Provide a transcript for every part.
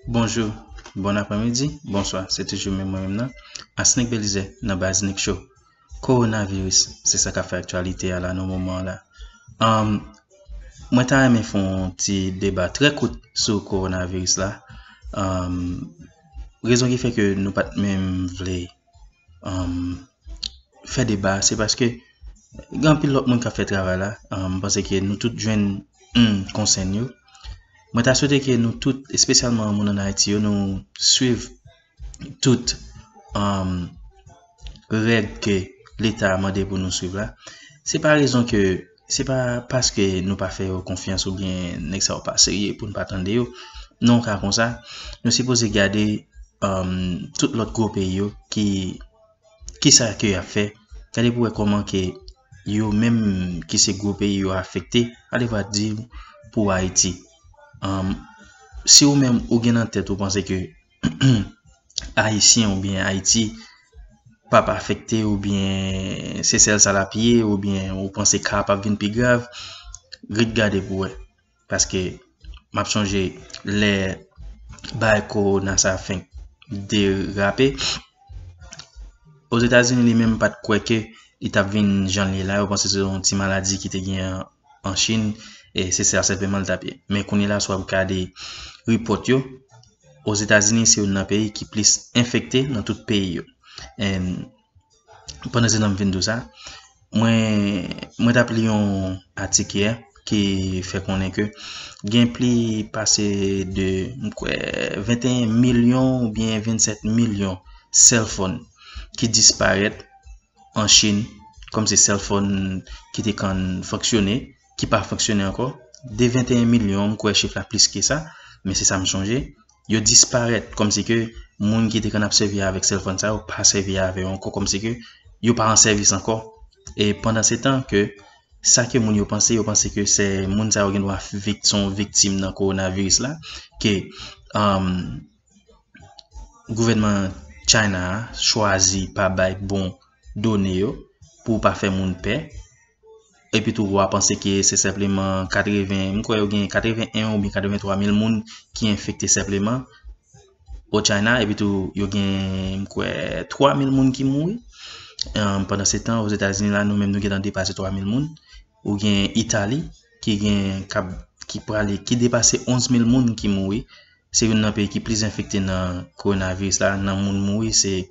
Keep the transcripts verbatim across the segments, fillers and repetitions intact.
Bonjou, bon aprèmidi, bonswa. Se toujou menm mwen menm nan, Asnick Belizaire nan Baz Nick Show. Kowonaviris, se sa k ap fè aktyalite a la nan moman an la. Um, mwen ta renmen fè yon ti deba trè kout sou kowonaviris la. Um, rezon ki fè ke nou pa t menm vle um, fè deba, se paske gen anpil lòt moun k ap fè travay la. Um, m panse ke nou tout jwenn um, konsèn yo. Mwen ta swete ke nou tout, espesyalman moun ann Ayiti yo, nou swiv tout um, règ ke Leta mande pou nou swiv la. Se pa rezon ke, se pa paske nou pa fè yo konfyans oubyen nèg sa yo pa serye pou n pa tande yo. Non, ka konsa, nou sipoze gade um, tout lòt gwo peyi yo ki, ki sa ke y ap fè. Gade pou wè kòman ke yo menm ki se gwo peyi yo afekte. Gade va di pou Ayiti. Um, si ou menm ou gen nan tèt ou panse ke Ayisyen oubyen Ayiti p ap afekte oubyen se sèl sa l ap ye oubyen ou panse ka ap ap vin pi grav, ret gade pou wè. Paske m ap sonje lè bay kowona sa fenk derape. Ozetazini li menm pa t kwè ke li t ap vin jan l ye la. Yo panse se yon ti maladi ki te gen an, an Chin, e se sa senpleman l t ap ye. Men kounye la, si w ap gade repòt yo, Ozetazini se youn nan peyi ki plis enfekte nan tout peyi yo. And pandan se tan m fin di w sa, mwen, mwen t ap li yon atik yè ki fè konnen ke gen pli pase de, m kwè, venteyen milyon oubyen vennsèt milyon cell phone ki disparèt an Chin, kòm se cell phone ki te konn fonksyone, ki pa fonksyone ankò. De venteyen milyon, m kwè chif la plis ke sa, men se sa m sonje. Yo disparèt, kòmsi ke moun ki te konn ap sèvi avèk cell phone sa yo pa sèvi avè yo ankò, kòmsi ke yo pa an sèvis ankò. E pandan se tan ke sa ke moun yo panse, yo panse ke se moun sa yo gen dwa vik-, se yon viktim nan kowonaviris la, ke um, gouvènman China a chwazi pa bay bon done yo pou pa fè moun pè. Epi tou, w a panse ke se senpleman katreven, m kwè yo gen katreven en oubyen katreven twa mil moun ki enfekte senpleman o China, epi tou, yo gen, m kwè, twa mil moun ki mouri. Em, pandan se tan, Ozetazini la, nou menm, nou gentan depase twa mil moun. Ou gen Itali, ki gen, k ap, ki prale, ki depase onz mil moun ki mouri. Se youn nan peyi ki plis enfekte nan kowonaviris la, nan moun mouri, se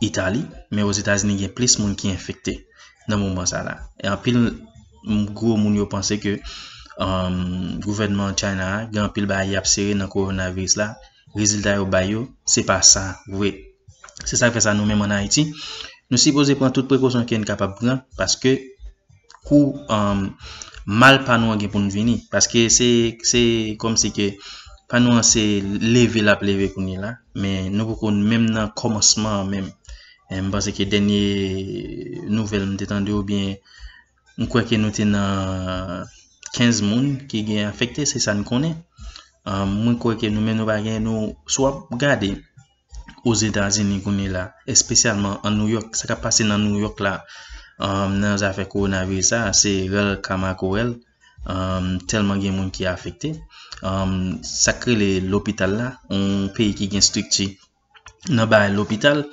Itali, men Ozetazini gen plis moun ki enfekte nan moman sa la. E anpil m-, gwo moun yo panse ke, um, gouvènman China a gen anpil bagay y ap sere nan kowonaviris la. Rezilta yo bay yo, se pa sa vre. Se sa k fè sa nou menm ann Ayiti, nou sipoze pran tout prekosyon ke n kapab pran, paske kou, um, mal pa nou an gen pou n vini. Paske se, se kòmsi ke pa nou an se leve l ap leve kounye la, men nou poko menm nan kòmansman an menm. E m panse ke dènye nouvèl m te tande oubyen m kwè ke nou te nan kenz moun ki gen afekte, se sa n konnen. Um, mwen kwè ke nou menm nou pa gen nou, si w ap gade Ozetazini kounye la, espesyalman an New York. Sa k ap pase nan New York la, um, nan zafè kowonaviris sa, se rèl ka makorèl, um, tèlman gen moun ki afekte. Um, sa k rele lopital la, yon peyi ki gen estrikti nan bagay lopital,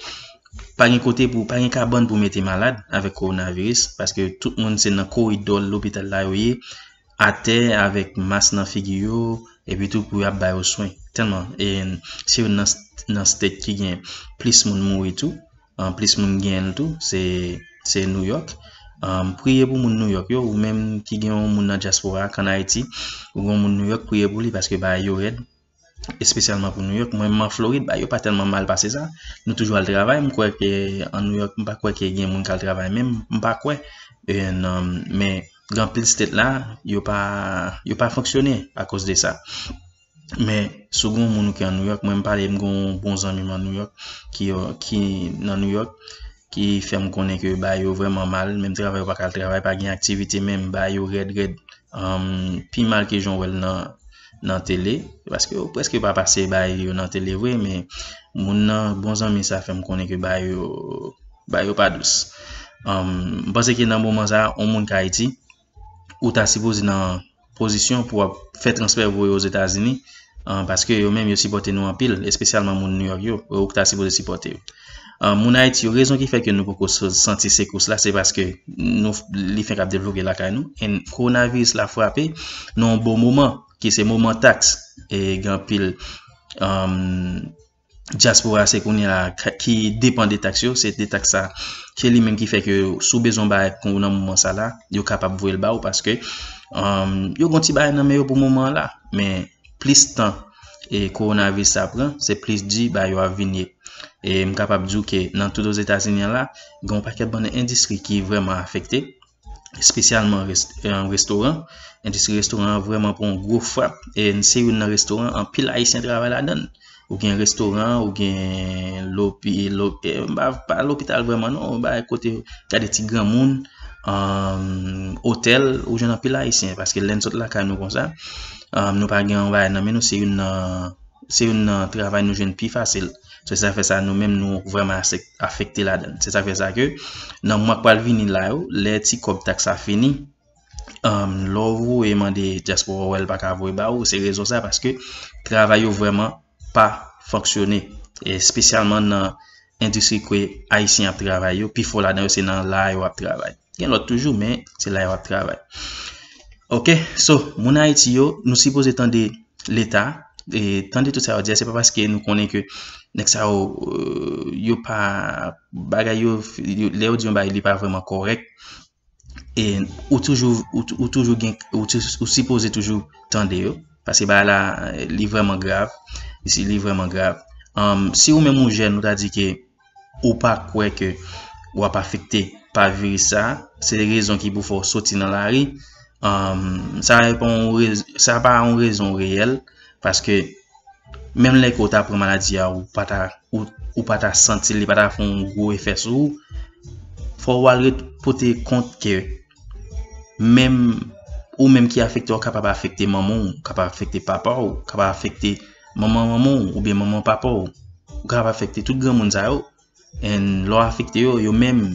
pa gen kote pou, pa gen kabann pou mete malad avèk kowonaviris, paske tout moun se nan koridò lopital la yo ye, atè avèk mas nan figi yo, epi tou pou y ap ba yo swen. Tèlman, e, se youn nan, nan state ki gen plis moun mouri tou, an, plis moun gen l tou, se, se New York. An, priye pou moun New York yo, ou menm ki gen yon moun nan dyaspora a, k ann Ayiti, ou gen yon moun New York, priye pou li, paske bagay yo rèd, espesyalman pou New York. Mwen, m an Florid, bagay yo pa tèlman mal pase sa. Nou toujou al travay, m kwè ke an New York, m pa kwè ke gen moun k al travay menm, m pa kwè. E, non, men gen anpil state la, yo pa, yo pa fonksyone akoz de sa. Men, si w gen yon moun ou ki an New York, mwen m pale, m gen yon bon zanmi m an New York, ki, ki nan New York, ki fè m konnen ke bagay yo vrèman mal, menm travay yo pa ka al travay, pa gen aktivite menm, bagay yo rèd, rèd, um, pi mal ke jan w wè l nan, nan tele, paske yo prèske pa pase bagay yo nan tele vre, men moun nan, bon zanmi sa fè m konnen ke bagay yo, bagay yo pa dous. Um, m panse ke nan moman sa, yon moun k Ayiti, ou ta sipoze nan pozisyon pou w ap fè transfè voye Ozetazini, Paske yo menm yo sipòte nou anpil, espesyalman moun New York yo, ou ta sipoze sipòte yo. Moun Ayiti yo, rezon ki fè ke nou poko santi sekous la, se paske nou li fenk ap devlope lakay nou, e kowonaviris la frape nan yon bon moman, ki se moman taks, e gen anpil dyaspora se kounye la ki depann de taks yo, se de taks sa, se li menm ki fè ke si w bezwen yon bagay pou nan moman sa la, yo kapab voye l ba ou paske yo gen yon ti bagay nan men yo pou moman an la, men plis tan e kowonaviris sa pran, se plis di bagay yo ap vin ye. E m kapab di w ke nan tout Ozetazini an la, gen yon pakèt bann endistri ki vrèman afekte, espesyalman restoran. Endistri restoran an vrèman pran yon gwo frap. E se youn nan restoran anpil Ayisyen travay ladan l. Ou gen restoran, ou gen lopi, pa lopital vrèman non, ou bay kote gade ti granmoun, otèl, ou jwenn anpil Ayisyen. Paske lè n sot lakay nou konsa, nou pa gen yon bagay nan men nou, se youn nan se youn nan travay nou jwenn pi fasil. Se sa fè sa nou menm nou vrèman afekte ladan l. Se sa fè sa ke nan mwa k pral vini la yo, lè ti kòb taks sa fini, lè w voye mande dyaspora wè l pa ka voye ba ou, se rezon sa paske travay yo vrèman pa fonksyone. Espesyalman nan endistri ke Ayisyen ap travay yo, pifò ladan yo se nan la yo ap travay. Gen lòt toujou, men se la yo ap travay. Ok, so, moun Ayiti yo, nou sipoze tande Leta, e tande tout sa yo di a, se pa paske nou konnen ke nèg sa yo, yo pa, bagay yo, lè yo di yon bagay, li pa vrèman kòrèk, e ou toujou, ou toujou gen, ou sipoze toujou tande yo, paske bagay la, li vrèman grav, li vrèman grav. Si ou menm ou jèn, ou ta di ke ou pa kwè ke w ap afekte pa viris sa, se rezon ki pou fè w soti nan lari. Sa pa yon rezon reyèl, paske menm lè ke w ta pran maladi a, ou pa ta, ou, ou pa ta santi l, li pa ta fè yon gwo efè sou ou. Fò w al pote kont ke menm ou menm ki afekte, w kapab afekte manman w, kapab afekte papa w, kapab afekte manman manman w, oubyen manman papa w. Ou kapab afekte tout granmoun sa yo. And lè w afekte yo, yo menm,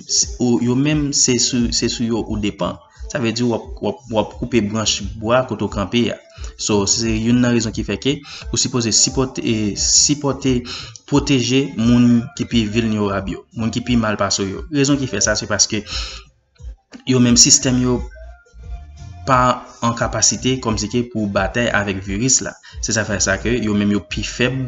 yo menm se sou, se sou yo ou depan. Sa vle di w ap, w ap, w ap koupe branch bwa kote w kanpe a. So, se youn nan rezon ki fè ke ou sipoze sipòte, sipòte, pwoteje moun ki pi vilnerab yo, moun ki pi mal pase w yo. Rezon ki fè sa, se paske yo menm sistèm yo pa an kapasite kòmsi ke pou batay avèk viris la. Se sa fè sa ke yo menm yo pi fèb,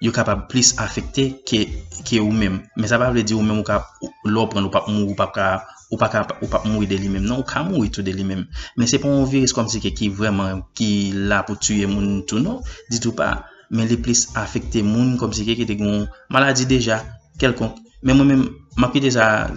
yo kapab plis afekte ke, ke ou menm. Men sa pa vle di ou menm ou ka, lè w pran l, ou p ap mouri, ou p ap ka, ou pa ka, ou p ap mouri de li menm. Non, ou ka mouri tou de li menm. Men se pa yon viris kòmsi ke ki vrèman ki la pou tiye moun tou non, ditou pa. Men li plis afekte moun kòmsi ke ki te gen yon maladi deja kèlkonk. Men mwen menm, m ap kite sa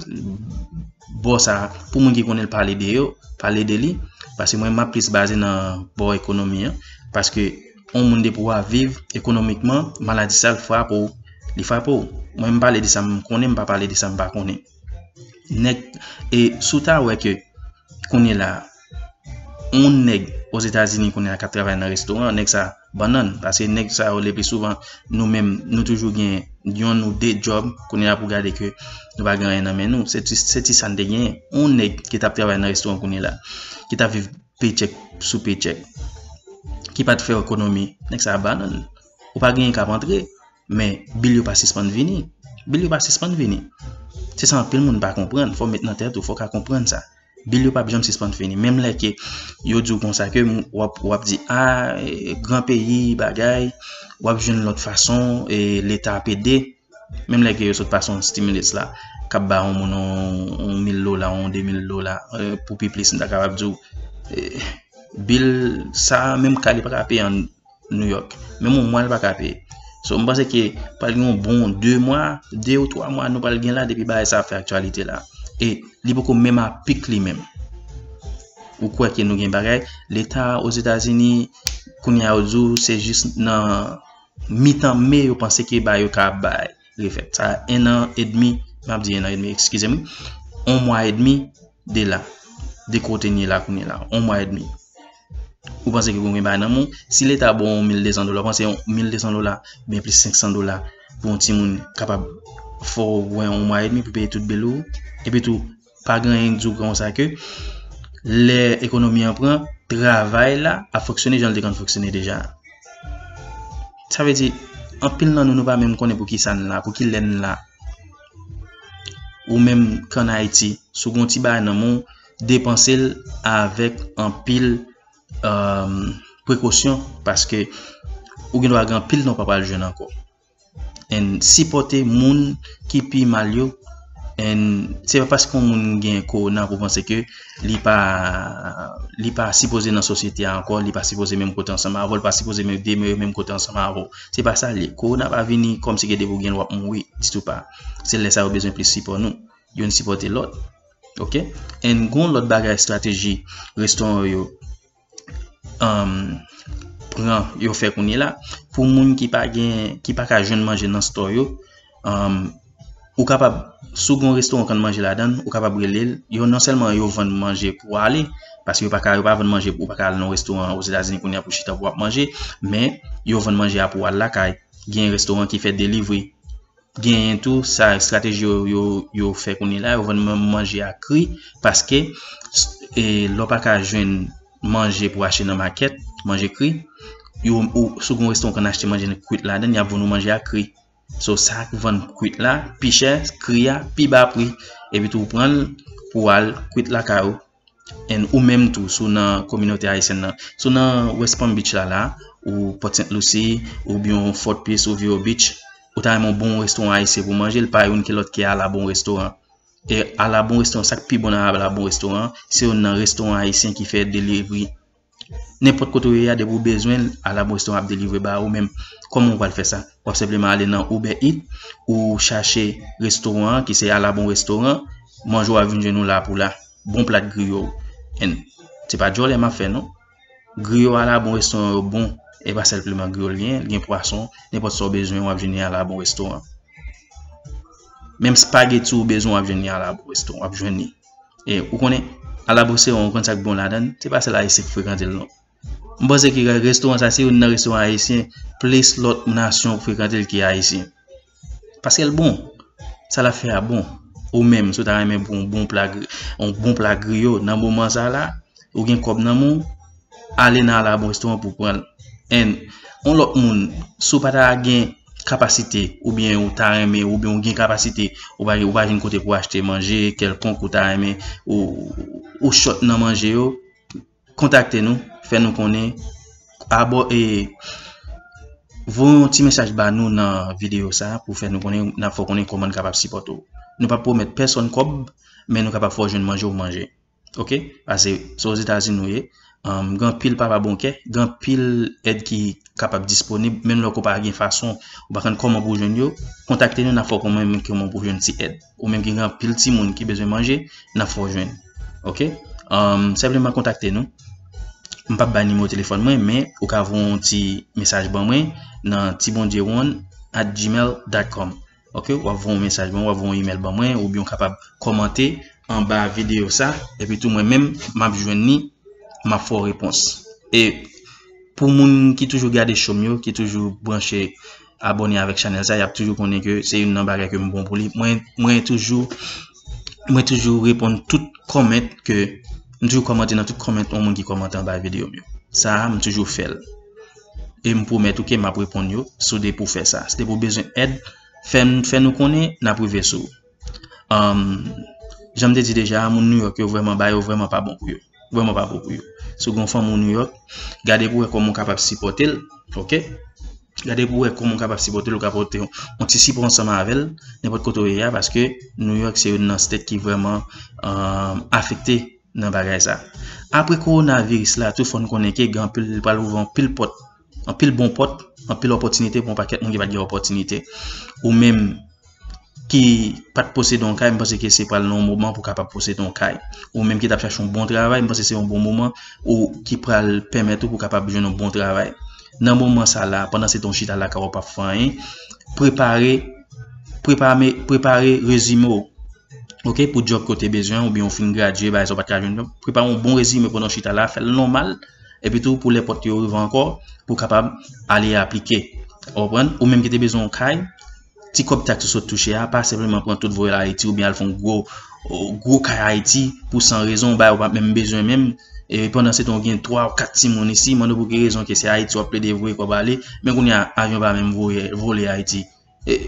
bò sa pou moun ki konnen l pale de yo, pale de li, paske mwen m ap plis baze nan bò ekonomi an, paske yon moun depi w ap viv ekonomikman, maladi sa l frape w, li frape w. Mwen m pale de sa m konnen, m pa pale de sa m pa konnen. Nèg, e si w ta wè ke kounye la, yon nèg Ozetazini kounye la k ap travay nan restoran, nèg sa bannann, paske nèg sa yo le pli souvan, nou menm, nou toujou gen yonn ou de djòb, kounye la pou gade ke nou pa gen anyen nan men nou, se ti, se ti sa n te genyen. Yon nèg ki t ap travay nan restoran kounye la, ki t ap viv pechèk sou pechèk, ki pa t fè ekonomi, nèg sa bannann. Ou pa genyen k ap antre, men bil yo pa sispann vini. Bil yo pa sispann vini. Se sa anpil moun pa konprann, fò w met nan tèt ou, fò w ka konprann sa. Bil yo p ap janm sispann fini. Menm lè ke yo di w konsa ke w ap, w ap di, a, gran peyi, bagay, w ap jwenn lòt fason, e Leta ap ede. Menm lè ke yo sot pase yon stimulus la, k ap ba yon moun yon, yon mil dola, yon de mil dola, e, pou pi plis, m ta kapab di w, e, bil sa, menm kay li pa ka peye an New York. Menm yon mwa, li pa ka peye. So, m panse ke pral gen yon bon de mwa, de ou twa mwa, nou pral gen la depi bagay sa ap fè aktyalite la. E li poko menm a pik li menm. Ou kwè ke nou gen bagay? Leta Ozetazini, kounye a yo di w, se jis nan mitan me yo panse ke bagay yo ka bay refèt. Sa en an edmi, m ap di en an edmi, eskize m, yon mwa edmi de la, de kote n ye la kounye la, yon mwa edmi. Ou panse ke w gen bagay nan men w? Si Leta ba w yon mil de san dola, w panse yon mil de san dola, byen plis senk san dola pou yon timoun kapab fè w wè yon mwa edmi pou peye tout bil ou? Epi tou, pa gen anyen k di w konsa ke lè ekonomi an pran, travay la ap fonksyone jan l te konn fonksyone deja. Sa vle di, anpil nan nou, nou pa menm konnen pou ki sa n la, pou ki lè n la. Ou menm k ann Ayiti, si w gen yon ti bagay nan men w, depanse l avèk anpil, um, prekosyon, paske ou gen dwa gen anpil tan w pa pral jwenn ankò. And sipòte moun ki pi mal yo. And se pa paske yon moun gen kowona pou panse ke li pa, li pa sipoze nan sosyete a ankò, li pa sipoze menm kote ansanm avè w, li pa sipoze menm demere menm kote ansanm avè w. Se pa sa l ye. Kowona pa vini kòmsi ke depi w gen l w ap mouri, ditou pa. Se lè sa yo bezwen plis sipò nou. Youn sipòte lòt. Ok? And gon lòt bagay, estrateji restoran yo, um, pran, yo fè kounye la. Pou moun ki pa gen, ki pa ka jwenn manje nan store yo, um, ou kapab, si w gen yon restoran w konn manje ladan l, ou kapab rele l. Yo non sèlman yo vann manje pou w ale, paske yo pa ka, yo pa vann manje, ou pa ka al nan yon restoran Ozetazini kounye a pou chita pou w ap manje, men yo vann manje a pou w al lakay. Gen restoran ki fè delivery. Genyen tou, sa estrateji yo, yo, yo fè kounye la, yo vann man-, manje a kri, paske, e, lè w pa ka jwenn manje pou achte nan makèt, manje kri, yo, ou, si w gen yon restoran w konn achte manje kwit ladan l, y ap vann ou manje a kri. So, sa k vann kwit la, pi chè, kri a, pi ba pri, epi tou ou pran l pou w al kwit lakay ou. And ou menm tou, si w nan kominote ayisyèn nan, si w nan West Palm Beach la, la, ou Port Saint Lucie, oubyen Fort Pierce, ou Vero Beach, ou ta renmen yon bon restoran ayisyen pou manje, l pa youn ki lòt ki Alabon Restoran. E Alabon Restoran, sa k pi bon nan Alabon Restoran, se youn nan restoran ayisyen ki fè delivery. Nenpòt kote w ye a, depi w bezwen l, Alabon Restoran ap delivre ba ou menm. Kòman w pral fè sa? W ap senpleman ale nan Uber Eats, ou chache restoran an ki se Alabon Restoran, manje w ap vin jwenn ou la pou la. Bon plat griyo. And se pa djòlè m ap fè non. Griyo Alabon Restoran yo bon. E pa senpleman griyo l gen, l gen pwason, nenpòt sa w bezwen w ap jwenn li Alabon Restoran. Menm spaghetti ou bezwen w ap jwenn li Alabon Restoran, w ap jwenn li. E ou konnen, Alabon Restoran, ou konn sa k bon ladan l, se pa sèl ayisyen ki frekante l non. M panse ke restoran sa se youn nan restoran ayisyen, plis lòt nasyon k frekante l ki ayisyen. Paske l bon. Sa l ap fè a bon. Ou menm, si w ta renmen pran yon bon pla gri-, yon bon pla griyo nan moman sa la, ou gen kòb nan men w, ale nan Alabon Restoran pou pran l. And yon lòt moun, si w pa ta gen kapasite, oubyen ou ta renmen, oubyen ou gen kapasite, ou pa, ou pa jwenn kote pou achte manje kèlkonk, ou ta renmen, ou, ou short nan manje yo, kontakte nou, fè nou konnen, abò-, e, voye yon ti mesaj ba nou nan videyo sa pou fè nou konnen, n ap fè w konnen kòman n kapab sipòte w. Nou p ap pwomèt pèsonn kòb, men nou kapab fè w jwenn manje w manje. Ok? Paske se Ozetazini nou ye. Um, gen anpil papa bon kè, gen anpil èd ki kapab disponib, menm lè w pa gen fason, ou pa konn kòman pou w jwenn yo, kontakte nou, n ap fè w konnen kòman pou w jwenn ti èd. Ou menm ki gen anpil timoun ki bezwen manje, n ap fè w jwenn. Ok? Um, senpleman kontakte nou. M p ap bay nimewo telefòn mwen, men ou ka voye yon ti mesaj ban mwen nan tibondyewon at gmail dot com. Ok? W ap voye yon mesaj ban mwen, w ap voye yon email ban mwen, oubyen w kapab kòmante anba videyo sa, epi tou mwen menm, m ap jwenn li, m ap fè w repons. E pou moun ki toujou gade show m yo, ki toujou branche, abòne avèk chanèl sa, y ap toujou konnen ke se youn nan bagay ke m bon pou li. Mwen, mwen toujou, mwen toujou reponn tout comment ke, m toujou kòmante nan tout comment yon moun ki kòmante anba videyo m yo. Sa a, m toujou fè l. E m pwomèt ou ke m ap reponn yo, si w depi w fè sa. Si depi w bezwen èd, fè n, fè nou konnen, n ap rive sou ou. Um, jan m te di deja, moun New York yo vrèman ba yo vrèman pa bon pou yo. Vrèman pa bon pou yo. Si w gen yon fanmi w New York, gade pou wè kòman w kapab sipòte l, ok? Gade pou wè kòman w kapab sipòte l, ou ka pote yon, yon ti sipò ansanm avè l, nenpòt kote w ye a, paske New York se youn nan state ki vrèman, um, afekte nan bagay sa. Apre kowonaviris la, tou fò n konnen ke gen anpil, pral ouvri anpil pòt, anpil bon pòt, anpil opòtinite pou yon pakèt moun ki pa t gen opòtinite. Ou menm ki pa t posede yon kay, m panse ke se pral nan yon moman pou w kapab posede yon kay. Ou menm ki t ap chache yon bon travay, m panse se yon bon moman ou ki pral pèmèt ou pou w kapab jwenn yon bon travay. Nan moman sa la, pandan se tan w chita lakay w ap fè anyen, prepare, prepare, prepare rezime w. Ok, pou djòb ke w te bezwen, oubyen w fin gradye, bagay sa w pa t ka jwenn. Prepare yon bon rezime pandan w chita la, fè l nòmal, epi tou pou lè pòt yo ouvri ankò, pou w kapab ale aplike. Ou konprann? Ou menm ki te bezwen yon kay, ti kòb taks ou sot touche a, pa senpleman pran tout voye l Ayiti, oubyen al fè yon gwo, gwo kay Ayiti pou san rezon, bagay ou pa menm bezwen menm, E pandan se tan ou gen twa ou kat timoun isi, mande w pou ki rezon ke se Ayiti w ap plede voye kòb ale, men kounye a avyon pa menm voye, vole Ayiti. E,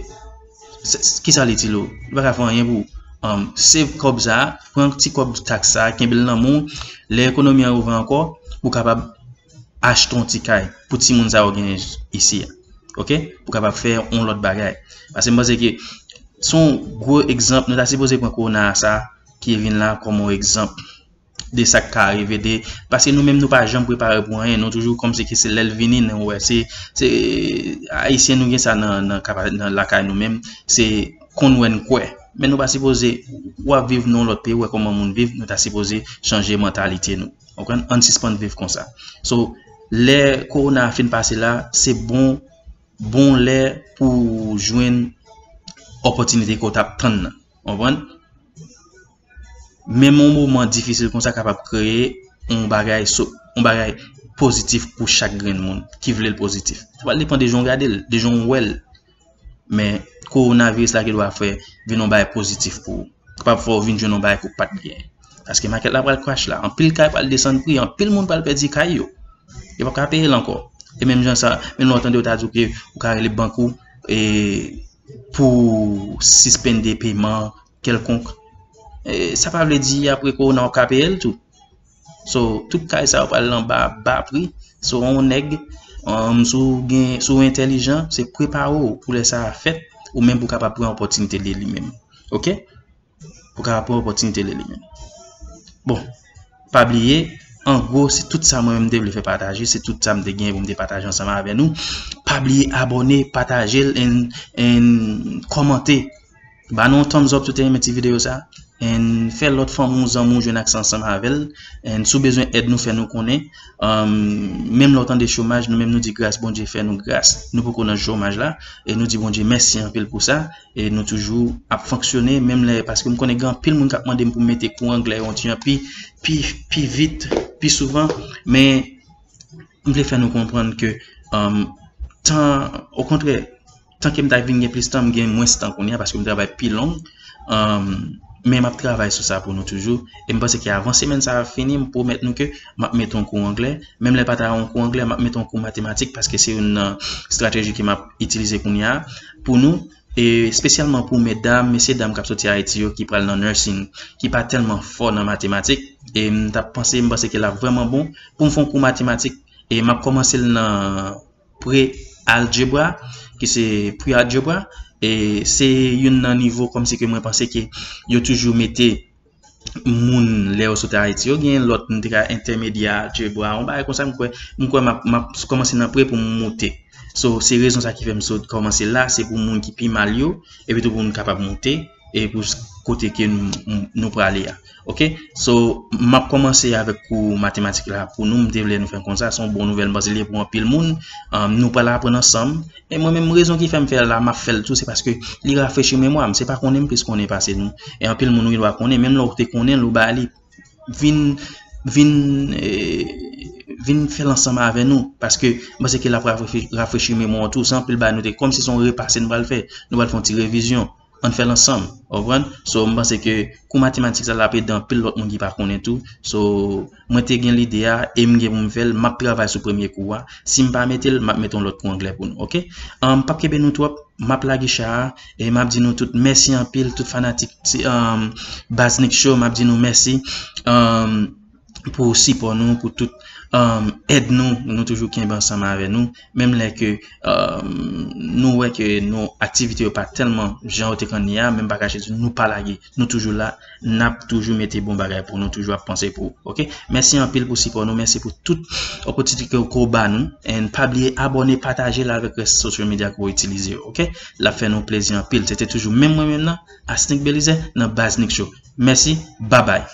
se, se, kisa l itil ou? Li pa ka fè anyen pou ou. Um, save kòb sa, pran ti kòb taks sa, kenbe l nan men w. Lè ekonomi an ouvè ankò, pou kapab achte yon ti kay pou timoun sa yo gen isi a. Ok? Pou kapab fè yon lòt bagay. Paske m panse ke se yon gwo egzanp, nou ta sipoze pran kowona sa ki vin la kòm yon egzanp de sa k ka rive de, paske nou menm nou pa janm prepare pou anyen, nou toujou kòmsi ke se lè l vini nou wè, se, se Ayisyen nou gen sa nan, nan, kapa- nan lakay nou menm, se konn wè n kwè. Men nou pa sipoze, w ap viv nan yon lòt peyi, w wè kòman moun viv, nou ta sipoze chanje mantalite nou. Ou konprann? Ann sispann viv konsa. So, lè kowona a fin pase la, se bon, bon lè pou w jwenn opòtinite ke w t ap tann nan. Ou konprann? Menm yon moman difisil konsa kapab kreye yon bagay, so, yon bagay pozitif pou chak grenn moun ki vle l pozitif. Sa pral depann de jan w gade l, de jan w wè l. Men kowonaviris la gen dwa fè vin yon bagay pozitif pou ou. Kapab fè w vin jwenn yon bagay ke w pa t gen. Paske makèt la pral crash la. Anpil kay pral desann pri, anpil moun pral pèdi kay yo. Yo p ap ka peye l ankò. E menm jan sa, menm lè w tande yo ta di w ke ou ka rele bank ou e pou sispann de peman kèlkonk. E, sa pa vle di apre kowona w ka peye l tou. So, tout kay sa yo pral anba ba pri. So, yon nèg, um, si w gen, si w entèlijan, se prepare w pou lè sa a fèt, ou menm pou w kapab pran opòtinite de li menm. Ok? Pou w kapab pran opòtinite de li menm. Bon, pa bliye, an gwo, se tout sa mwen menm m te vle fè pataje, se tout sa m te gen pou m te pataje ansanm avè nou. Pa bliye abòne, pataje l, and, and kòmante. Ba nou yon thumbs up si w te renmen ti videyo sa. And fè lòt fanmi w, zanmi w jwenn akse ansanm avè l. And si w bezwen èd nou, fè nou konnen. Um, menm lè w tande chomaj, nou menm nou di gras Bondye fè nou gras. Nou poko nan chomaj la. E nou di Bondye mèsi anpil pou sa. E nou toujou ap fonksyone. Menm lè, paske m konnen gen anpil moun k ap mande m pou m mete kou anglè yo yon ti jan pi, pi, pi vit, pi souvan. Men, m vle fè nou konprann ke, um, tan, okontrè, tan ke m ta vin gen plis tan, m gen mwens tan kounye a paske m travay pi long. Um, men m ap travay sou sa pou nou toujou. E m panse ke avan semèn sa a fini, m pwomèt nou ke m ap mete yon kou anglè. Menm lè pa ta yon kou anglè, m ap mete yon kou matematik paske se youn nan estrateji ke m ap itilize kounye a pou nou. E espesyalman pou medam, mesye dam k ap soti Ayiti yo ki pral nan nursing, ki pa tèlman fò nan matematik. E m t ap panse, m panse ke l ap vrèman bon pou m fè yon kou matematik. E m ap kòmanse l nan pre-algebra, ki se pre-algebra. E se youn nan nivo kòmsi ke mwen panse ke yo toujou mete moun lè yo sot Ayiti. Yo gen lòt, m te ka entèmedyè algebra, yon bagay konsa, m kwè, m kwè m ap, m ap kòmanse nan pre pou m moute. So, se rezon sa ki fè m sot kòmanse la, se pou moun ki pi mal yo, epi tou pou nou kapab moute, e pou s- kote ke nou, nou prale a. Ok? So, m ap kòmanse avèk kou matematik la pou nou, m te vle nou fè konsa, se yon bon nouvèl, m panse li ye pou anpil moun. Um, nou pral aprann ansanm. E mwen menm, rezon ki fè m fè l la, m ap fè l tou, se paske li rafrechi memwa m. Se pa konnen m plis konnen pase nou. E anpil moun ou gen dwa konnen, menm lè w te konnen l, ou ba li vin, vin, eh, vin fè l ansanm avè nou. Paske m panse ke l ap rafrechi, rafrechi memwa w tou. Se anpil bagay nou te, kòmsi se yon repase nou pral fè. Nou pral fè yon ti revizyon. Ann fè l ansanm, w konprann? So, m panse ke kou matematik sa l ap ede anpil lòt moun ki pa konnen tou. So, mwen te gen lide a, e m gen pou m fè l, m ap travay sou premye kou a. Si m pa mete l, m ap mete yon lòt kou anglè pou nou, ok? Um, m p ap kenbe nou twòp, m ap lage cha a, e m ap di nou tout mèsi anpil, tout fanatik, um, Baz Nick Show, m ap di nou mèsi. Um, pou sipò nou, pou tout, um, èd nou, nou toujou kenbe ansanm avè nou, menm lè ke, um, nou wè ke nou aktivite yo pa tèlman jan yo te konn ye a, men m pa kache di nou pa lage, nou toujou la, n ap toujou mete bon bagay pou nou, toujou ap panse pou ou, ok? Mèsi anpil pou sipò nou, mèsi pou tout opòtinite ke w ba nou, and pa bliye abòne, pataje l avèk rès social media ke w itilize yo, ok? L ap fè nou plezi anpil. Se te toujou menm mwen menm nan, Asnick Belizaire, nan Baz Nick Show. Mèsi, babay.